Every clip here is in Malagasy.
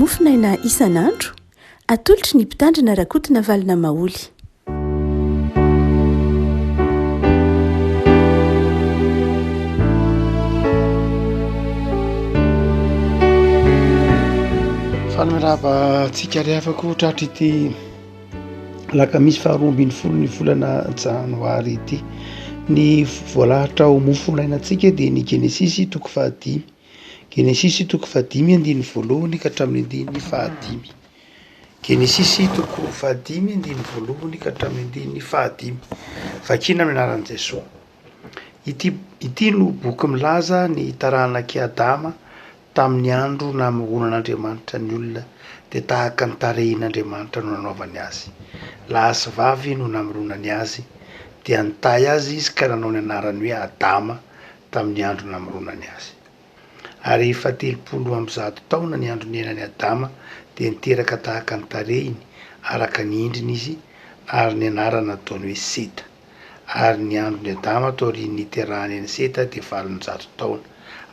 Mofonaina isan'andro, atolotry ny Mpitandrina Rakotonavalona Maholy. Faly miarahaba antsika ry havako tratry ity alakamisy faharoa ambin'ny folo ny volana janoary ity. Ny voalahatra ho mofonaina antsika dia ny Genesisy toko fahadimy. Genesisy toko fahadimy andininy voalohany ka hatramin'ny andininy fahadimy. Genesisy toko fahadimy andininy voalohany ka hatramin'ny andininy fahadimy. Vakina amin'ny anaran'i Jesoa. Ity ity no boky milaza ny taranak'i Adama tamin'ny andro namoronan'Andriamanitra ny olona dia tahaka ny tarehin'Andriamanitra no nanaovany azy. Lahy sy vavy no namoronany azy, dia nitahy azy izy ka nanao ny anarany hoe Adama tamin'ny andro namoronany azy. Ary rehefa 130 taona ny andro niainan'i Adama, dia niteraka tahaka ny tarehiny, araka ny endriny izy, ary ny anarany nataony hoe Seta. Ary ny andron'i Adama taorian'ny niterahany an'i Seta dia 800 taona,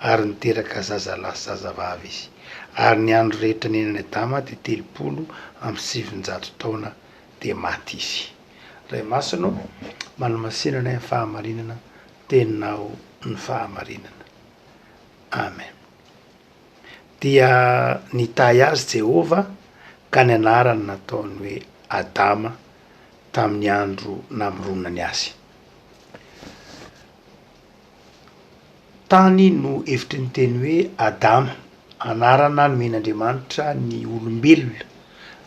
ary niteraka zazalahy sy zazavavy izy. Ary ny andro rehetra niainan'i Adama dia 930 taona, dia maty izy. Ray Masina ô, manamasina anay amin'ny fahamarinana, Teninao ny fahamarinana. Amen. Dia nitahy azy Jehovah ka ny anarany nataony hoe Adama tamin'ny andro namoronany azy. Tany no hevitry ny teny hoe Adama, anarana nomen'Andriamanitra ny olombelona.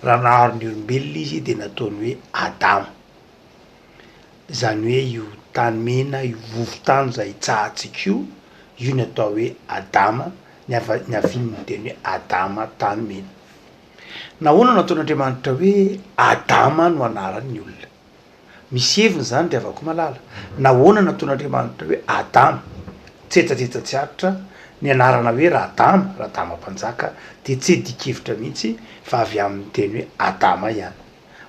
Raha nahary ny olombelona izy dia nataony hoe Adama. Izany hoe io tany mena, io vovo-tany izay itsahantsika io, io no atao hoe Adama, niavian'ny teny hoe Adama tany mena. Nahoana no nataon'Andriamanitra hoe Adama no anaran'ny olona? Misy heviny izany ry havako malala. Nahoana no nataon'Andriamanitra hoe Adama? Tsetsatsetsa tsy aritra, ny anarana hoe Radama, Radama mpanjaka, dia tsy adin-kevitra mihitsy fa avy amin'ny teny hoe Adama ihany.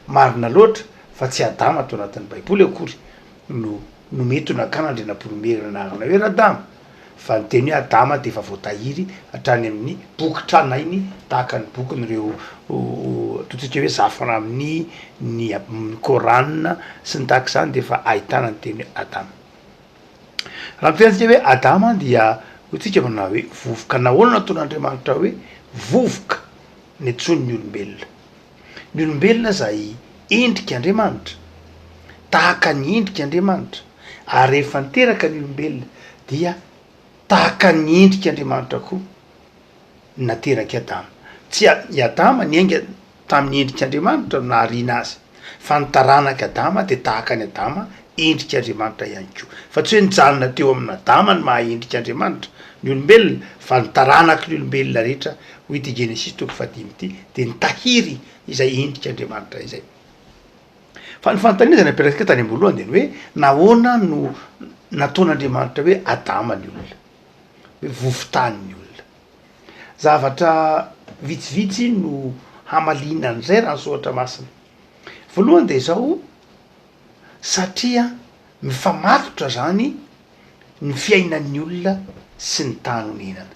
Marina loatra fa tsy Adama ato anatin'ny Baiboly akory no no mety ho nakan'Andrianampoinimerina anarana hoe Radama, fa ny teny hoe Adama dia efa voatahiry hatrany amin'ny boky tranainy tahaka ny bokin'ireo ataontsika hoe Zafiramni, ny Coran sy ny tahaka izany dia efa ahitana ny teny hoe Adama. Raha miteny antsika hoe Adama dia hoy tsika manao hoe vovoka. Nahoana no nataon'Andriamanitra hoe vovoka ny antsoin'ny olombelona? Ny olombelona izay endrik' Andriamanitra, tahaka ny endrik' Andriamanitra, ary rehefa niteraka ny olombelona dia tahaka ny endrik' Andriamanitra koa ny naterak' i Adama. Tsy i Adama niainga tamin'ny endrik' Andriamanitra no nahariana azy, fa ny taranak' Adama dia tahaka an'i Adama endrik' Andriamanitra ihany koa. Fa tsy hoe nijanona teo amin' Adama ny maha endrik' Andriamanitra ny olombelona, fa ny taranaky ny olombelona rehetra Hoy ity Genesisy toko fahadimy ity, dia nitahiry izay endrik'Andriamanitra izay. Fa ny fanontaniana izay napetratsika tany am-boalohany dia ny hoe, nahoana no nataon'Andriamanitra hoe Adama ny olona? Hoe vovon-tany ny olona? Zavatra vitsivitsy no hamaliana an'izay raha ny soratra masina. Voalohany dia izao, satria mifamatotra izany ny fiainan'ny olona sy ny tany onenana.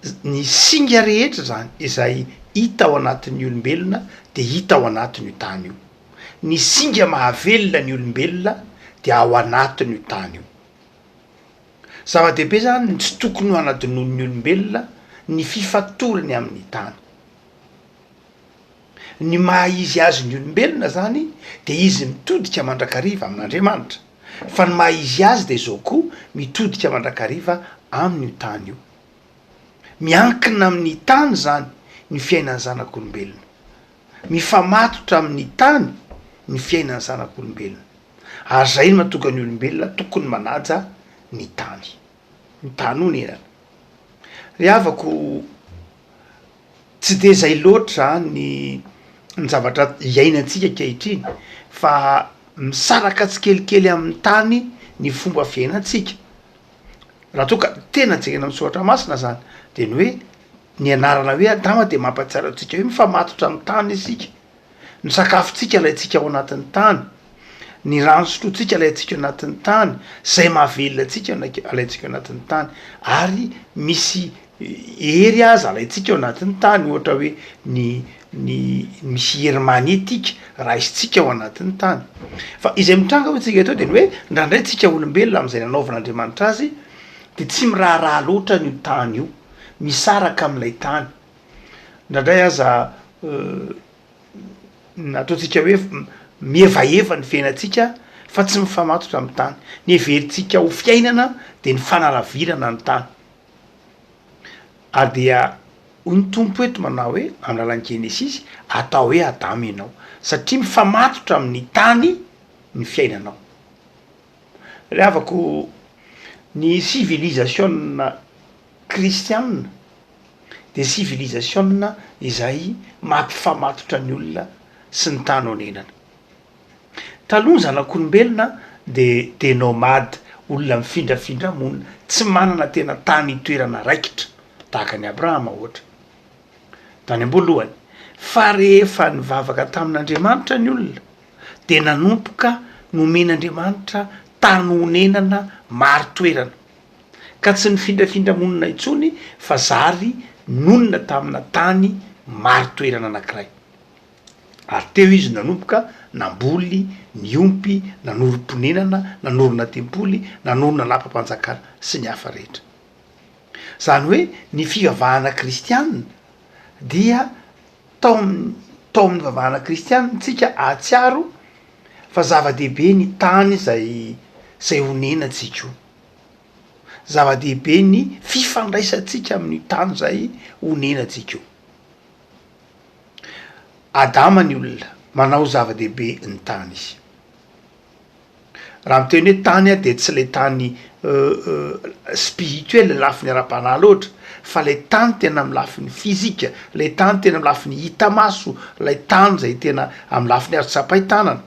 Ny singa rehetra izany izay hita ao anatin'ny olombelona dia hita ao anatin'io tany io. Ny singa mahavelona ny olombelona dia ao anatin'io tany io. Zava-dehibe izany ny tsy tokony ho hanadinoin'ny olombelona ny fifatorany amin'ny tany. Ny maha izy azy ny olombelona zany de izy mitodika mandrakariva amin'Andriamanitra, fa ny maha izy azy de zao koa mitodika mandrakariva amin'io tany io. Miankina amin'ny tany zany ny fiainan'ny zanak'olombelona. Mifamatotra amin'ny tany ny fiainan'ny zanak'olombelona. Ary zay no mahatonga ny olombelona tokony manaja ny tany. Ny tany onenana. Ry havako, Tsy dia izay loatra ny ny zavatra iainantsika ankehitriny fa misaraka tsikelikely amin'ny tany ny fomba fiainantsika, raha toa ka tena jerena amin'ny soratra masina zany de ny hoe ny anarana hoe Adama de mampahatsiaro antsika hoe mifamatotra amin'ny tany isika, ny sakafontsika alaintsika ao anatin'ny tany, ny rano sotrointsika alaintsika ao anatin'ny tany, zay mahavelona antsika alaintsika ao anatin'ny tany ary misy. hery aza alaintsika ao anatin'ny tany, ohatra hoe ny ny misy hery magnetique raisintsika ao anatin'ny tany. Fa izay mitranga hoy tsika teo de ny hoe indraindray tsika olombelona amin'izay nanaovan'Andriamanitra azy de tsy miraharaha loatra an'io tany io, misaraka amin'ilay tany. Indraindray aza ataontsika hoe mihevaheva ny fiainantsika fa tsy mifamatotra amin'ny tany. Ny heverintsika ho fiainana de ny fanalavirana ny tany. Ary dia hoy ny Tompo eto manao hoe, amin'ny alalan'ny Genesisy, atao hoe Adama ianao, satria mifamatotra amin'ny tany ny fiainanao. Ry havako, ny sivilizasiona kristiana dia sivilizasiona izay mampifamatotra ny olona sy ny tany onenana. Taloha ny zanak'olombelona dia des nomades, olona mifindrafindra monina, tsy manana tena tany itoerana raikitra, tahaka an'i Abrahama ohatra, tany am-boalohany. Fa rehefa nivavaka tamin'Andriamanitra ny olona, dia nanomboka nomen'Andriamanitra tany honenana marin-toerana, ka tsy nifindrafindra monina intsony fa zary nonina tamina tany marin-toerana anankiray. Ary teo izy nanomboka namboly, niompy, nanorim-ponenana, nanorina tempoly, nanorina lapam-panjakana, sy ny hafa rehetra. Izany hoe ny fivavahana kristiana dia tao amin'ny tao amin'ny fivavahana kristiana tsika hahatsiaro fa zava-dehibe ny tany izay izay onenantsika io. Zava-dehibe ny fifandraisantsika amin'ny tany izay onenantsika io. Adama ny olona, manao zava-dehibe ny tany izy. Raha miteny hoe tany aho dia tsy ilay tany spirituel lafiny ara-panahy loatra fa ilay tany tena amin'ny lafiny fizika, ilay tany tena amin'ny lafiny hita maso, ilay tany izay tena amin'ny lafiny azo tsapain-tanana.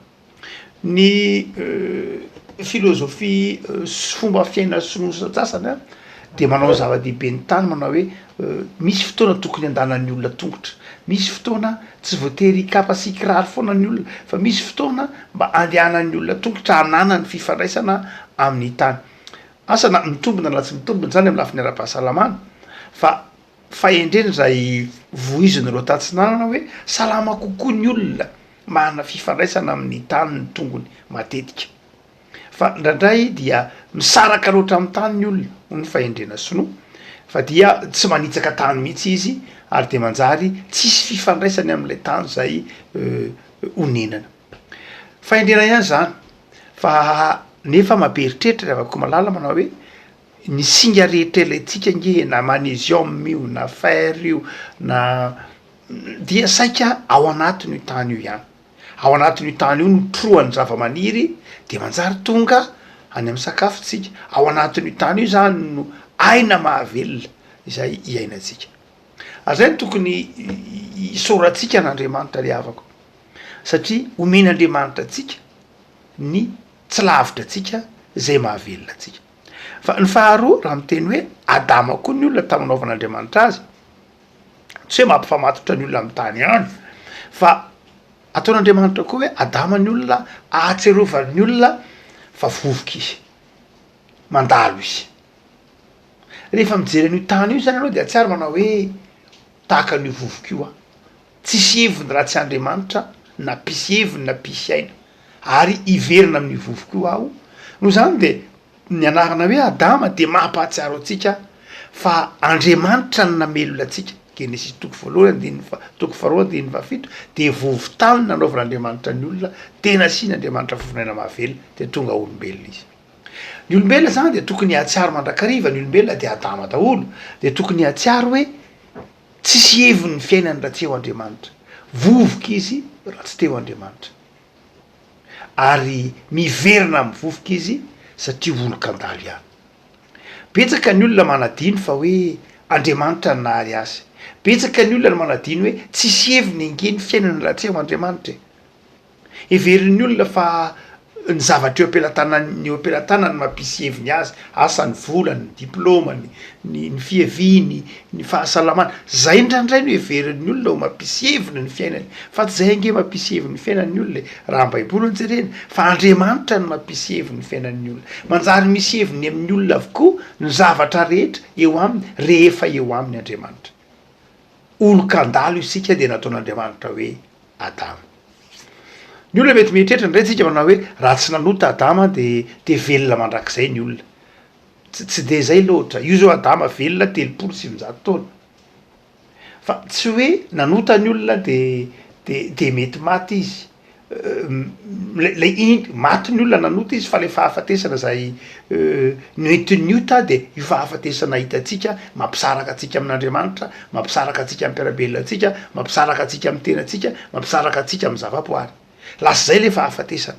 Ny filôzôfia sy fomba fiaina sinoa sasantsasany an de manao zava-dehibe ny tany manao hoe misy fotoana tokony andanan'ny olona tongotra, misy fotoana tsy voatery hikapa sy hikiraro foana ny olona fa misy fotoana mba andehanan'ny olona tongotra hananany fifandraisana amin'ny tany. Asa na mitombina na tsy mitombina zany amin'ny lafiny ara-pahasalamana fa Fahendrena izay voizin'ireo tatsinanana hoe salama kokoa ny olona manana fifandraisana amin'ny tany ny tongony matetika. Fa indraindray dia misaraka loatra amin'ny tany ny olona, hoy ny fahendrena sinoa, fa dia tsy manitsaka tany mihitsy izy ary dia manjary tsisy fifandraisany amin'ilay tany izay onenana. Fahendrena ihany izany fa nefa mampieritreritra ry havako malala manao hoe Ny singa rehetra ilaintsika ange e, na magnésium io na fer io na dia saika ao anatin'io tany io ihany, ao anatin'io tany io no trohan'ny zavamaniry de manjary tonga any amin'ny sakafontsika, ao anatin'io tany io zany no aina mahavelona izay iainantsika, ary zay no tokony hisaorantsika an'Andriamanitra ry havako satria omen'Andriamanitra antsika ny tsy lavitra antsika izay mahavelona antsika. Fa ny faharoa, raha miteny hoe Adama koa ny olona tamin'ny nanaovan'Andriamanitra azy, tsy hoe mampifamatotra ny olona amin'ny tany ihany, fa ataon'Andriamanitra koa hoe Adama ny olona ahatsiarovan'ny olona fa vovoka izy, mandalo izy. Rehefa mijery an'io tany io zany ianao de hahatsiaro manao hoe tahaka an'io vovoka io aho, tsisy heviny raha tsy Andriamanitra nampisy heviny nampisy aina. ary hiverina amin'io vovoka io aho, noho izany dia ny anarana hoe Adama dia mampahatsiaro antsika fa Andriamanitra no namelona antsika, Genesisy toko voalohany andininy faha, toko faharoa andininy fahafito, dia vovo-tany nanaovan'Andriamanitra ny olona, dia nasian'Andriamanitra fofonaina mahavelona, dia tonga olombelona izy. Ny olombelona izany dia tokony hahatsiaro mandrakariva, ny olombelona dia Adama daholo, dia tokony hahatsiaro hoe tsisy heviny ny fiainany raha tsy eo Andriamanitra, vovoka izy raha tsy teo Andriamanitra. ary miverina amin'ny vovoka izy satria olon-kandalo ihany. Betsaka ny olona manadino fa hoe Andriamanitra no nahary azy. Betsaka ny olona no manadino hoe tsisy heviny ange ny fiainana raha tsy eo Andriamanitra e. Heverin'ny olona fa Ny zavatra eo am-pelatanany eo am-pelatanany no mampisy heviny azy, asa ny volany, ny diplaomany, ny ny fiaviany, ny fahasalamany, zay indraindray no heverin'ny olona ho mampisy heviny ny fiainany, fa tsy zay ange mampisy heviny ny fiainan'ny olona e, raha ny baiboly no jerena, fa Andriamanitra no mampisy heviny ny fiainan'ny olona, manjary misy heviny amin'ny olona avokoa ny zavatra rehetra eo aminy rehefa eo aminy Andriamanitra. Olon-kandalo isika dia nataon'Andriamanitra hoe Adama. Ny olona mety mieritreritra indray tsika manao hoe raha tsy nanota Adama de de velona mandrakizay ny olona. Tsy tsy de zay loatra. Io zao Adama velona 930 taona. Fa tsy hoe nanota ny olona de de de mety maty izy. Lay lay iny maty ny olona nanota izy fa le fahafatesana zay noentin'ny ota de io fahafatesana hitantsika mampisaraka antsika amin'Andriamanitra, mampisaraka antsika amin'ny mpiara-belona antsika, mampisaraka antsika amin'ny tenantsika, mampisaraka antsika amin'ny zavaboary. Lasa zay le fahafatesana.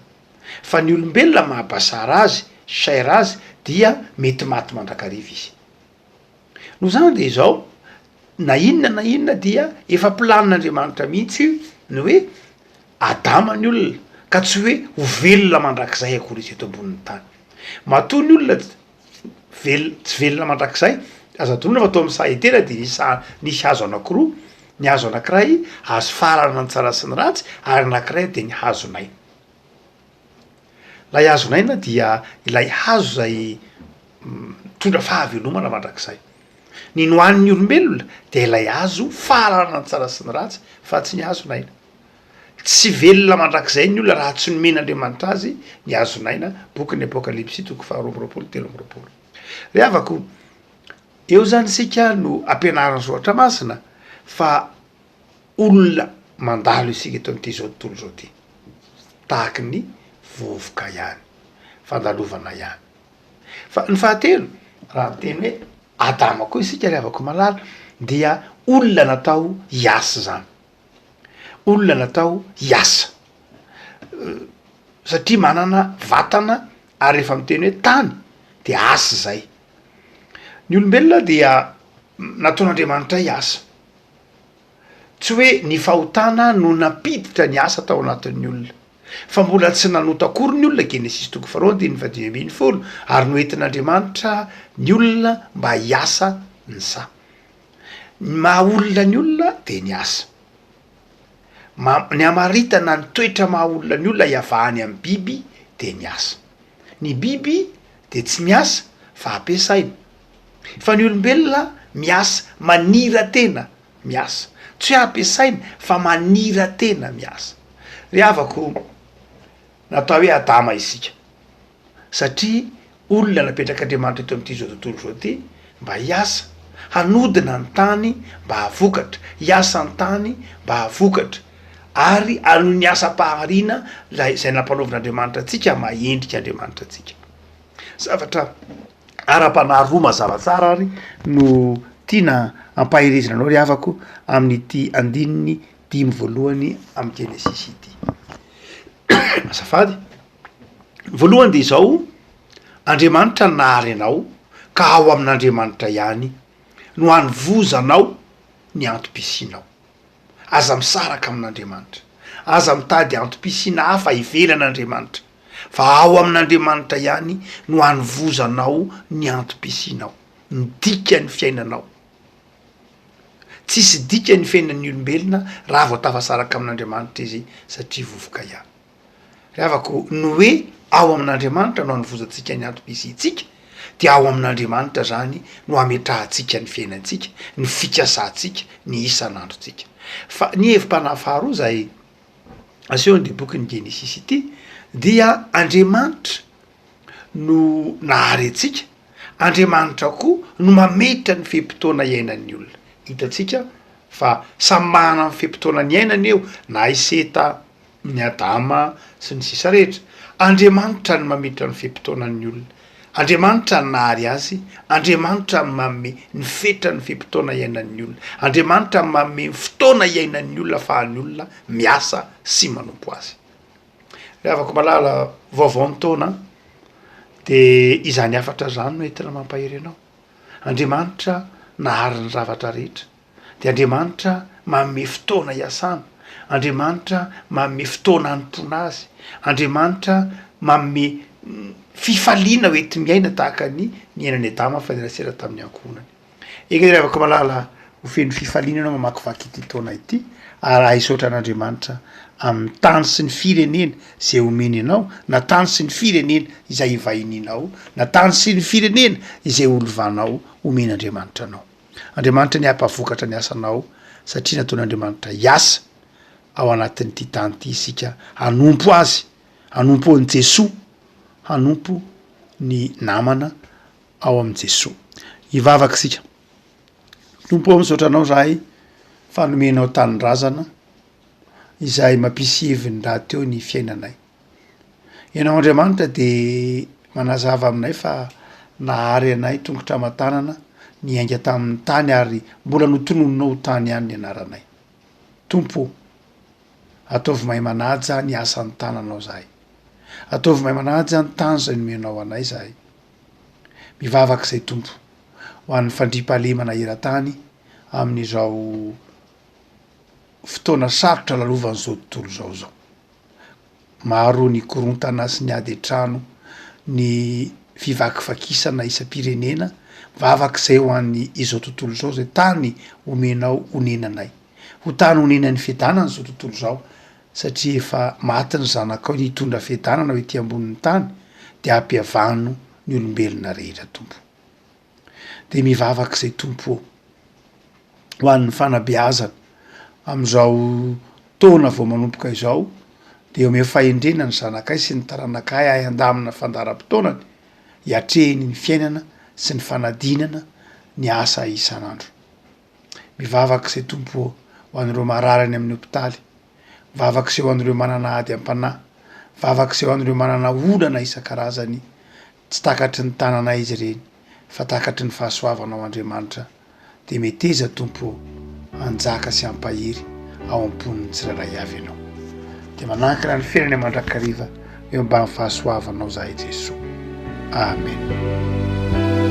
Fa ny olombelona maha basara azy, chair azy dia mety maty mandrakariva izy. Noho izany dia izao, na inona na inona dia efa planin'Andriamanitra mihitsy io ny hoe Adama ny olona ka tsy hoe ho velona mandrakizay akory izy eto ambonin'ny tany. Matoa ny olona vel- tsy velona mandrakizay, aza adinoina fa tao amin'ny saha Edena dia nisy saha nisy hazo anankiroa, ny hazo anankiray hazo fahalalana ny tsara sy ny ratsy ary anankiray dia ny hazon'aina. Ilay hazon'aina dia ilay hazo izay mitondra fahavelomana mandrakizay. Ny nohanin'ny olombelona dia ilay hazo fahalalana ny tsara sy ny ratsy fa tsy ny hazon'aina. Tsy velona mandrakizay ny olona raha tsy nomen'Andriamanitra azy ny hazon'aina, bokin'ny Apokalypsy toko faha 22 23. Ry havako, eo izany isika no ampianarin'ny soratra masina fa olona mandalo isika eto amin'ity izao tontolo izao ity, tahaky ny vovoka ihany, fandalovana ihany. Fa ny fahatelo, raha miteny hoe Adama koa isika ry havako malala dia olona natao hiasa izany, olona natao hiasa satria manana vatana ary rehefa miteny hoe tany de asa izay. Ny olombelona dia nataon'Andriamanitra hiasa. Tsy hoe ny fahotana no nampiditra ny asa tao anatin'ny olona, fa mbola tsy nanota akory ny olona, Genesisy toko faharoa andininy fahadimy ambin'ny folo, ary noentin'Andriamanitra ny olona mba hiasa ny saha. Ny maha olona ny olona dia ny asa. Ma- ny hamaritana ny toetra maha olona ny olona hiavahany amin'ny biby dia ny asa. Ny biby dia tsy miasa fa ampiasaina. Fa ny olombelona miasa, manira-tena miasa. Tsy hoe ampiasaina fa manira-tena miasa. Ry havako, natao hoe Adama isika satria olona napetrak'Andriamanitra eto amin'ity izao tontolo izao ity mba hiasa, hanodina ny tany mba hahavokatra, hiasa ny tany mba hahavokatra ary hanohy ny asam-pahariana ilay izay nampanaovin'Andriamanitra antsika maha endrik'Andriamanitra antsika. Zavatra ara-panahy roa mazava tsara ary no tiana ampaherezina anao ry havako amin'ity andininy dimy voalohany amin'ny Genesisy ity. Azafady. Voalohany de izao, Andriamanitra no nahary anao ka ao amin'Andriamanitra ihany no hanovozanao ny antom-pisianao. Aza misaraka amin'Andriamanitra. Aza mitady antom-pisiana hafa ivelan'Andriamanitra, fa ao amin'Andriamanitra ihany no hanovozanao ny antom-pisianao, ny dikan'ny fiainanao. Tsisy dikany ny fiainan'ny olombelona raha vao tafasaraka amin'Andriamanitra izy satria vovoka ihany. Ry havako, ny hoe ao amin'Andriamanitra no anovozantsika ny antom-pisiantsika, dia ao amin'Andriamanitra zany no ametrahantsika ny fiainantsika, ny fikasantsika, ny isan'androntsika. Fa ny hevi-panahy faharoa izay asehon'ity bokin'ny Genesisy ity dia Andriamanitra no nahary antsika, Andriamanitra koa no mametra ny fe-potoana iainan'ny olona. Hitantsika fa samy manana ny fe-potoana niainany eo, na i Seta, ny Adama sy ny sisa rehetra. Andriamanitra no mametra ny fe-potoanan'ny olona. Andriamanitra no nahary azy, Andriamanitra no manome ny fetran'ny fe-potoana iainan'ny olona. Andriamanitra no manome ny fotoana iainan'ny olona ahafahan'ny olona miasa sy manompo azy. Ry havako malala, vaovao ny taona de izany hafatra izany no entina mampahery anao. Andriamanitra nahary ny zavatra rehetra. Dia Andriamanitra manome fotoana hiasana, Andriamanitra manome fotoana hanompoana Azy, Andriamanitra. manome fifaliana ho enti-miaina tahaka ny niainan'i Adama nifanerasera tamin'ny ankohonany. Eka ry havako malala, ho feno fifaliana ianao mamakivaky ity taona ity ary hahisaotra an'Andriamanitra amin'ny tany sy ny firenena izay omeny anao, na tany sy ny firenena izay ivahinianao, na tany sy ny firenena izay holovanao omen'Andriamanitra anao. Andriamanitra anie hampavokatra ny asanao satria nataon'Andriamanitra hiasa ao anatin'ity tany ity isika hanompo Azy, hanompo an'i Jesoa, hanompo ny namana ao amin'i Jesoa. Hivavaka isika. Tompo ô, misaotra Anao izahay fa nomenao tanindrazana izay mampisy heviny rahateo ny fiainanay. Ianao Andriamanitra dia manazava aminay fa nahary anay tongotra aman-tanana niainga tamin'ny tany ary mbola notononinao ho tany ihany ny anaranay. Tompo ô, ataovy mahay manaja ny asan'ny tananao izahay. Ataovy mahay manaja ny tany izay nomenao anay izahay. Mivavaka izay Tompo ho an'ny fandriampahalemana eran-tany amin'izao fotoana sarotra lalovan'izao tontolo izao izao. Maro ny korontana sy ny ady an-trano, ny fivakivakisana isam-pirenena, mivavaka izay ho an'ny izao tontolo izao izay tany omenao honenanay. Ho tany honenan'ny fiadanana izao tontolo izao satria efa maty ny zanakao nitondra fiadanana ho ety ambonin'ny tany dia ampihavano ny olombelona rehetra Tompo. Dia mivavaka izay Tompo ô, ho an'ny fanabeazana amin'izao taona vao manomboka izao dia omeo fahendrena ny zanakay sy ny taranakay hahay handamina fandaharam-potoanany hiatrehiny ny fiainana sy ny fanadinana ny asa isan'andro. Mivavaka izay Tompo ô, ho an'ireo marary any amin'ny hopitaly, mivavaka izay ho an'ireo manana ady am-panahy, mivavaka izay ho an'ireo manana olana isan-karazany Tsy takatry ny tananay izy ireny fa takatry ny fahasoavanao Andriamanitra dia meteza Tompo ô hanjaka sy hampahery ao am-pon'ny tsirairay avy Ianao. Dia manankina ny fiainanay mandrakariva eo ambany fahasoavanao zahay Jesoa. Amen.